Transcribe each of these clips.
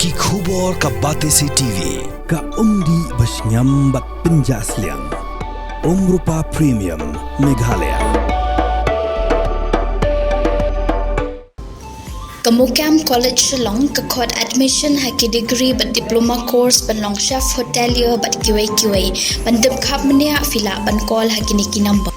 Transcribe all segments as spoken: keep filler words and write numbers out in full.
Ki khubor ka Batesi T V, ka umdih ba shngiam bad pynjah sliang. Umrupa Premium, Meghalaya. Ka MOKAM College Shillong ka khot admission ha ki degree bad diploma course ban long chef hotelier bad kiwei kiwei, ban tip khap mynne phi lah ban call ha kine ki number.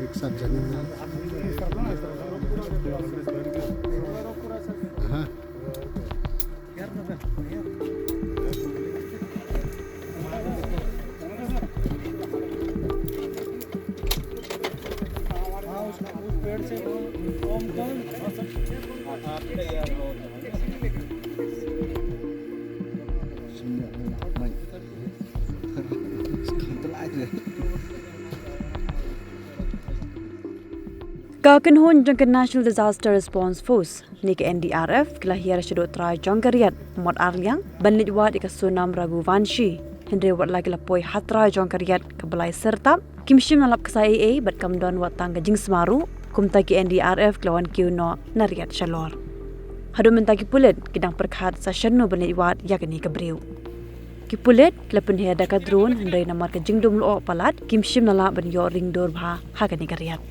एक साथ जाने में। हाँ। Ka kynhun jong ka National Disaster Response Force ne ka N D R F ki la hiar shaduh trai jong ka riat mot arliang ban leit wad ïa ka Sonam Raghuvanshi. Hynrei wat la ki la poi ha trai jong ka riat kaba lai syrtap, kim shym la lap ksai ei ei bad kam don wat tang ka jingsma ruh. Kumta ki N D R F ki la wan kiew noh na riat shalor. Haduh mynta ki pulit ki dang pyrkhat sa shano ban leit wad ïa kane ka briew. Ki pulit ki la pynher da ka drone, hynrei namar ka jingdum lyoh palat kim shym la lah ban ïoh ring dur bha ha kane ka riat.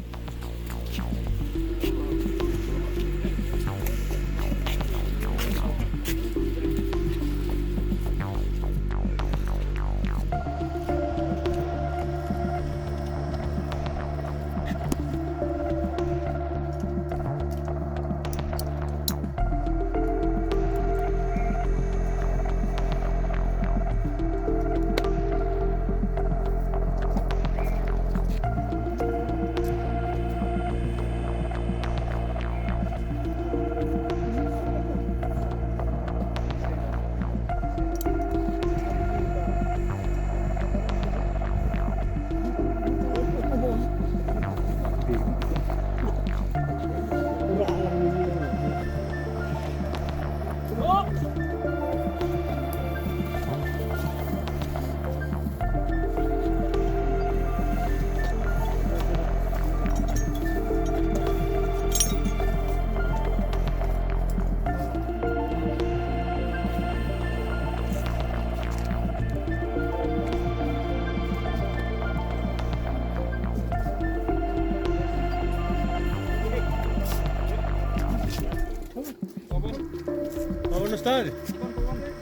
Pawan Ustad.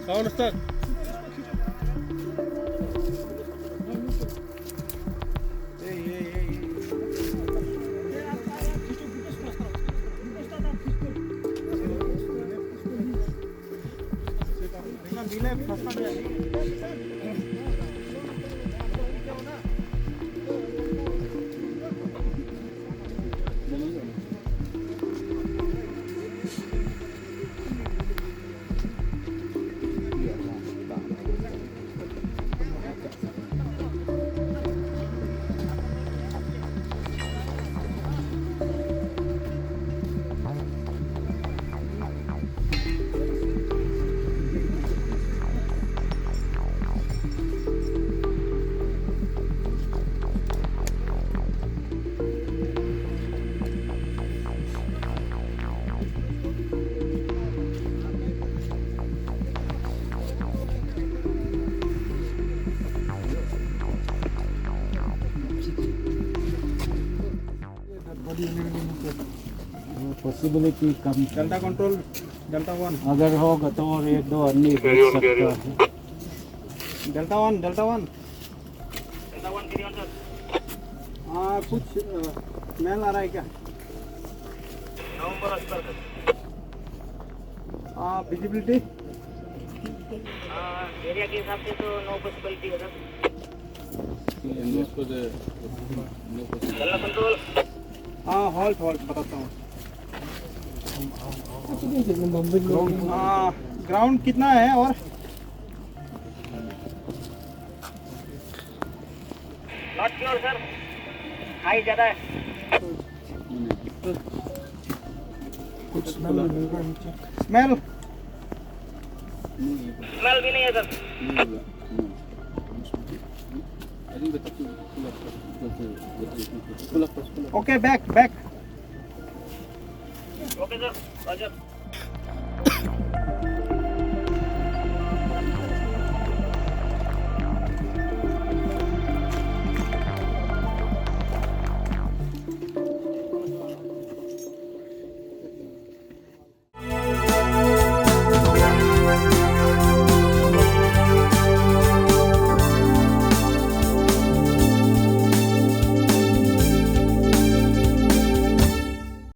Pawan Ustad. Possibility कम। Delta control, delta one. अगर होगा तो और एक दो अन्य भेज सकता है। Delta one, delta one. Delta one, Giri one, sir. हाँ, कुछ, अ, स्मेल आ रहा है क्या? नवंबर अस्तर का। हाँ, विजिबिलिटी? हाँ, एरिया के हिसाब से तो नो विजिबिलिटी है, सर। हाँ, हॉल्ट हॉल्ट बताता हूँ। हाँ, ग्राउंड कितना है और नॉट प्योर सर, हाई ज्यादा है। स्मेल? स्मेल भी नहीं है sir. Okay, back back. Okay sir, Roger.